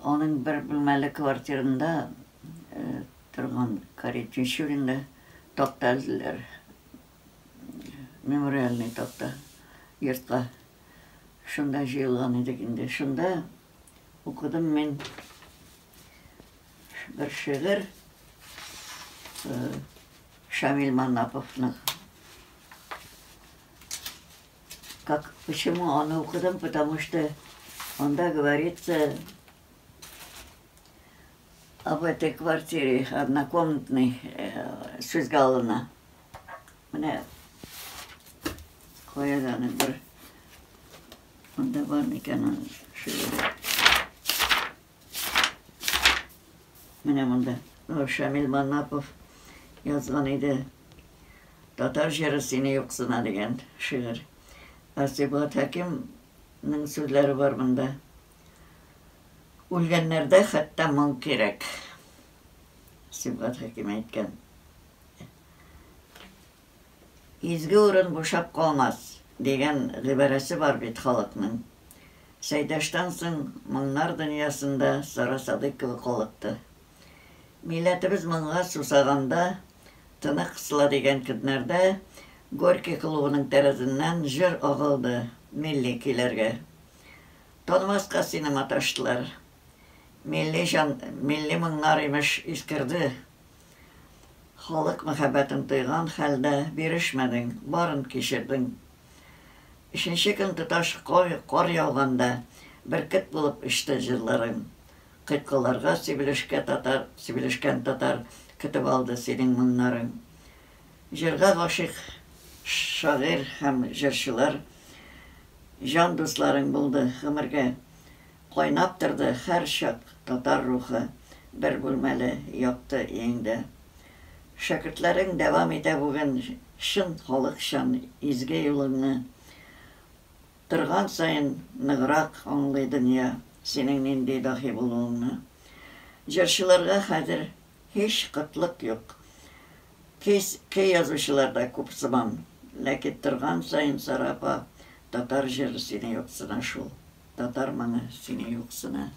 Аның бер бүлмәле квартирында торган Карит Тинчуринда такта элделәр. Мемориальный такта йортка. Шунда җыелган идек инде. Шунда укыдым мин бер шигырь Шамил Манаповның. Как, почему аны укыдым? Потому что анда говорится об этой квартире однокомнатной сүзгә алына. Менә кая аның бер анда бар микән аның шигыре. Менә монда Шамил Манапов язган иде. Татар җыры сине юксына дигән шигырь. Ә Сибгат Хәкимнең сүзләре бар монда. Үлгәннәрдә хәтта моң кирәк. Сибгат Хәким әйткән. Изге урын бушап калмас, дигән гыйбарәсе бар бит халыкның. Сәйдәштән соң моңнар дөньясында Сара Садыйкова калыкты. Милләтебез моңга сусаганда, тыны кысыла дигән көннәрдә Горький клубының тәрәзеннән җыр агылды милли көйләргә. Танымаска сине маташтылар. Милли җан, милли моңнар, имеш, искерде. Халык мәхәббәтен тойган хәлдә бирешмәдең, барын кичердең. Өченче көн тоташ кар яуганда, бөркет булып очты җырларың. Кыйтгаларга сибелешкә татар, сибелешкән татар көтеп алды синең моңнарың. Җырга гашыйк шагыйрь һәм җырчылар җан дусларың булды гомергә. Кайнап торды һәрчак татар рухы бер бүлмәле якты өеңдә. Шәкертләрең дәвам итә бүген чын халыкчан изге юлыңны. Торган саен ныграк аңлый дөнья синең нинди даһи булуыңны. Җырчыларга хәзер һич кытлык юк. Көй язучылар да күп сыман. Ләкин торган саен, Сара апа, татар җыры сине юксына шул. Татар моңы сине юксына.